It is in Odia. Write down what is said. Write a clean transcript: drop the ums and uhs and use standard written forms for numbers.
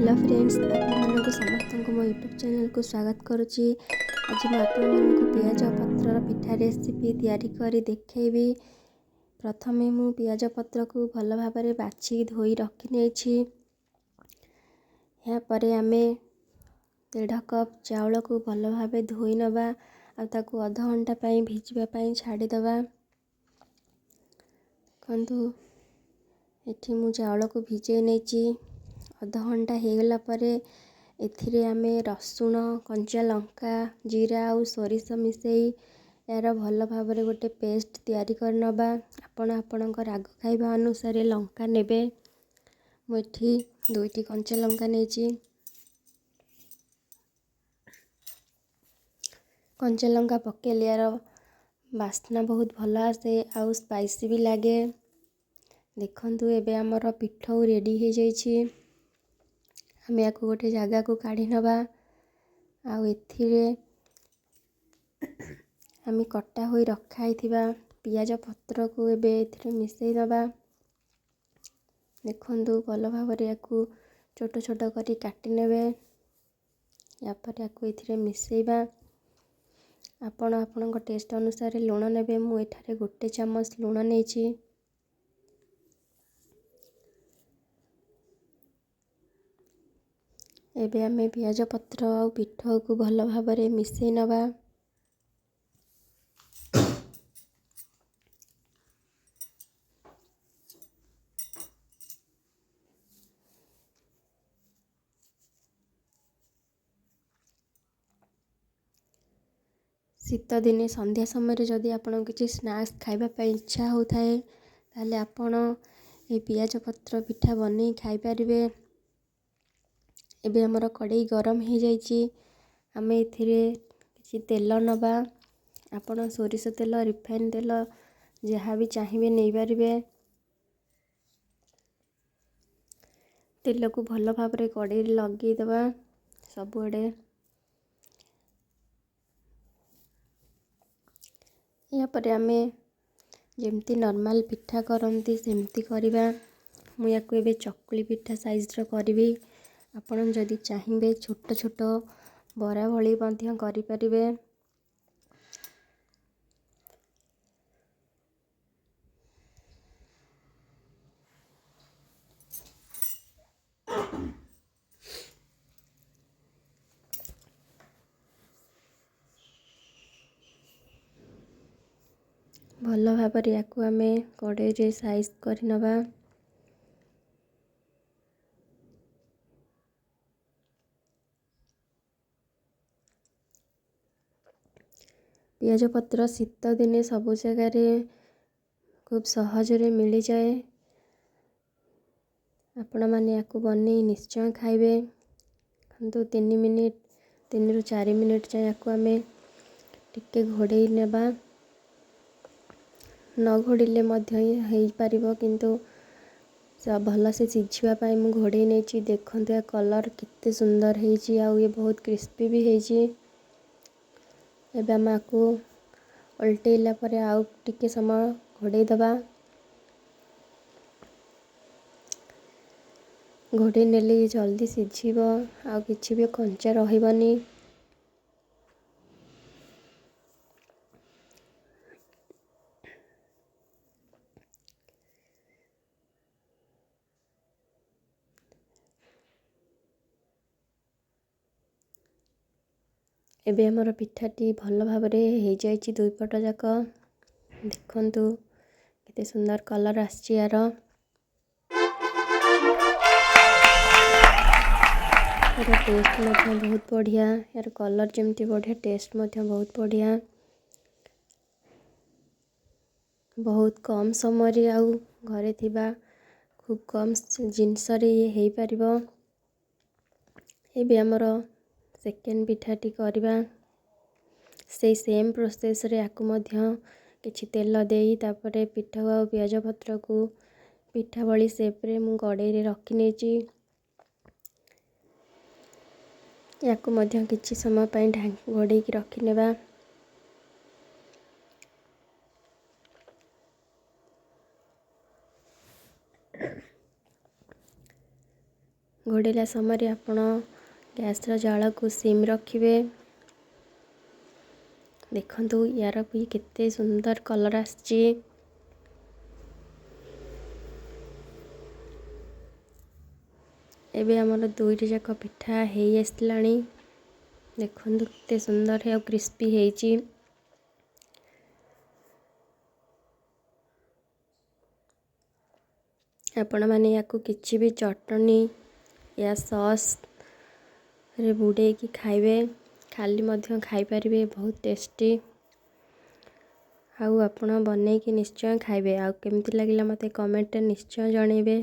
ହ୍ୟାଲୋ ଫ୍ରେଣ୍ଡସ୍, ଆପଣମାନଙ୍କୁ ସମସ୍ତଙ୍କୁ ମୋ ୟୁଟ୍ୟୁବ୍ ଚ୍ୟାନେଲ୍କୁ ସ୍ୱାଗତ କରୁଛି। ଆଜି ମୁଁ ଆପଣମାନଙ୍କୁ ପିଆଜ ପତ୍ରର ପିଠା ରେସିପି ତିଆରି କରି ଦେଖେଇବି। ପ୍ରଥମେ ମୁଁ ପିଆଜ ପତ୍ରକୁ ଭଲ ଭାବରେ ବାଛି ଧୋଇ ରଖିନେଇଛି। ଏହାପରେ ଆମେ 1.5 କପ୍ ଚାଉଳକୁ ଭଲ ଭାବେ ଧୋଇ ନେବା ଆଉ ତାକୁ ଅଧଘଣ୍ଟା ପାଇଁ ଭିଜିବା ପାଇଁ ଛାଡ଼ିଦେବା। ଦେଖନ୍ତୁ, ଏଠି ମୁଁ ଚାଉଳକୁ ଭିଜେଇ ନେଇଛି। ଅଧଘଣ୍ଟା ହେଇଗଲା ପରେ ଏଥିରେ ଆମେ ରସୁଣ, କଞ୍ଚା ଲଙ୍କା, ଜିରା ଆଉ ସୋରିଷ ମିଶାଇ ଏହାର ଭଲ ଭାବରେ ଗୋଟେ ପେଷ୍ଟ ତିଆରି କରିନେବା। ଆପଣ ଆପଣଙ୍କ ରାଗ ଖାଇବା ଅନୁସାରେ ଲଙ୍କା ନେବେ। ମୁଁ ଏଠି 2ଟି କଞ୍ଚା ଲଙ୍କା ନେଇଛି। କଞ୍ଚା ଲଙ୍କା ପକାଇଲେ ଏହାର ବାସ୍ନା ବହୁତ ଭଲ ଆସେ ଆଉ ସ୍ପାଇସି ବି ଲାଗେ। ଦେଖନ୍ତୁ, ଏବେ ଆମର ପିଠଉ ରେଡ଼ି ହେଇଯାଇଛି। ଆମେ ୟାକୁ ଗୋଟେ ଜାଗାକୁ କାଢ଼ି ନେବା ଆଉ ଏଥିରେ ଆମେ କଟା ହୋଇ ରଖା ହେଇଥିବା ପିଆଜ ପତ୍ରକୁ ଏବେ ଏଥିରେ ମିଶାଇ ଦେବା। ଦେଖନ୍ତୁ, ଭଲ ଭାବରେ ୟାକୁ ଛୋଟ ଛୋଟ କରି କାଟି ନେବେ। ୟାପରେ ୟାକୁ ଏଥିରେ ମିଶାଇବା। ଆପଣ ଆପଣଙ୍କ ଟେଷ୍ଟ ଅନୁସାରେ ଲୁଣ ନେବେ। ମୁଁ ଏଠାରେ 1 ଚାମଚ ଲୁଣ ନେଇଛି। ଏବେ ଆମେ ପିଆଜ ପତ୍ର ଆଉ ପିଠଉକୁ ଭଲ ଭାବରେ ମିଶାଇ ନେବା। ଶୀତ ଦିନେ ସନ୍ଧ୍ୟା ସମୟରେ ଯଦି ଆପଣଙ୍କୁ କିଛି ସ୍ନାକ୍ସ ଖାଇବା ପାଇଁ ଇଚ୍ଛା ହେଉଥାଏ, ତାହେଲେ ଆପଣ ଏହି ପିଆଜ ପତ୍ର ପିଠା ବନେଇ ଖାଇପାରିବେ। ଏବେ ଆମର କଡ଼େଇ ଗରମ ହେଇଯାଇଛି। ଆମେ ଏଥିରେ କିଛି ତେଲ ନେବା। ଆପଣ ସୋରିଷ ତେଲ, ରିଫାଇନ୍ ତେଲ ଯାହା ବି ଚାହିଁବେ ନେଇପାରିବେ। ତେଲକୁ ଭଲ ଭାବରେ କଡ଼େଇରେ ଲଗେଇଦେବା ସବୁଆଡ଼େ। ଏହାପରେ ଆମେ ଯେମିତି ନର୍ମାଲ୍ ପିଠା କରନ୍ତି ସେମିତି କରିବା। ମୁଁ ୟାକୁ ଏବେ ଚକୁଳି ପିଠା ସାଇଜ୍ର କରିବି। ଆପଣ ଯଦି ଚାହିଁବେ ଛୋଟ ଛୋଟ ବରା ଭଳି ମଧ୍ୟ କରିପାରିବେ। ଭଲ ଭାବରେ ୟାକୁ ଆମେ କଡ଼େଇରେ ସାଇଜ୍ କରିନେବା। ପିଆଜ ପତ୍ର ଶୀତ ଦିନେ ସବୁ ଜାଗାରେ ଖୁବ୍ ସହଜରେ ମିଳିଯାଏ। ଆପଣମାନେ ୟାକୁ ବନେଇ ନିଶ୍ଚୟ ଖାଇବେ। କିନ୍ତୁ 3ରୁ 4 ମିନିଟ୍ ଯାଏଁ ୟାକୁ ଆମେ ଟିକେ ଘୋଡ଼େଇ ନେବା। ନ ଘୋଡ଼ିଲେ ମଧ୍ୟ ହେଇପାରିବ, କିନ୍ତୁ ଭଲସେ ସିଝିବା ପାଇଁ ମୁଁ ଘୋଡ଼େଇ ନେଇଛି। ଦେଖନ୍ତୁ, ୟା କଲର୍ କେତେ ସୁନ୍ଦର ହେଇଛି ଆଉ ଇଏ ବହୁତ କ୍ରିସ୍ପି ବି ହେଇଛି। ଏବେ ଆମେ ଆକୁ ଓଲଟେଇଲା ପରେ ଆଉ ଟିକେ ସମୟ ଘୋଡ଼େଇ ଦେବା। ଘୋଡ଼େଇ ନେଲେ ଇଏ ଜଲ୍ଦି ସିଝିବ ଆଉ କିଛି ବି କଞ୍ଚା ରହିବନି। ଏବେ ଆମର ପିଠାଟି ଭଲ ଭାବରେ ହେଇଯାଇଛି ଦୁଇ ପଟ ଯାକ। ଦେଖନ୍ତୁ, କେତେ ସୁନ୍ଦର କଲର୍ ଆସିଛି ୟାର। ଏହାର ଟେଷ୍ଟ ମଧ୍ୟ ବହୁତ ବଢ଼ିଆ। ଏହାର କଲର୍ ଯେମିତି ବଢ଼ିଆ, ଟେଷ୍ଟ ମଧ୍ୟ ବହୁତ ବଢ଼ିଆ। ବହୁତ କମ୍ ସମୟରେ ଆଉ ଘରେ ଥିବା ଖୁବ୍ କମ୍ ଜିନିଷରେ ଇଏ ହେଇପାରିବ। ଏବେ ଆମର ସେକେଣ୍ଡ ପିଠାଟି କରିବା। ସେଇ ସେମ୍ ପ୍ରୋସେସ୍ରେ ୟାକୁ ମଧ୍ୟ କିଛି ତେଲ ଦେଇ ତାପରେ ପିଠା ଆଉ ପିଆଜ ପତ୍ରକୁ ପିଠା ଭଳି ସେପ୍ରେ ମୁଁ କଡ଼େଇରେ ରଖିନେଇଛି। ୟାକୁ ମଧ୍ୟ କିଛି ସମୟ ପାଇଁ ଘୋଡ଼େଇକି ରଖିନେବା। ଘୋଡ଼େଇଲା ସମୟରେ ଆପଣ ଗ୍ୟାସ୍ର ଜାଳକୁ ସିମ୍ ରଖିବେ। ଦେଖନ୍ତୁ, ୟାର ବି କେତେ ସୁନ୍ଦର କଲର୍ ଆସିଛି। ଏବେ ଆମର ଦୁଇଟି ଯାକ ପିଠା ହେଇ ଆସିଲାଣି। ଦେଖନ୍ତୁ, କେତେ ସୁନ୍ଦର ଆଉ କ୍ରିସ୍ପି ହେଇଛି। ଆପଣମାନେ ୟାକୁ କିଛି ବି ଚଟଣି ୟା ସସ୍ରେ ବୁଡ଼େଇକି ଖାଇବେ, ଖାଲି ମଧ୍ୟ ଖାଇପାରିବେ, ବହୁତ ଟେଷ୍ଟି। ଆଉ ଆପଣ ବନେଇକି ନିଶ୍ଚୟ ଖାଇବେ, ଆଉ କେମିତି ଲାଗିଲା ମୋତେ କମେଣ୍ଟରେ ନିଶ୍ଚୟ ଜଣେଇବେ।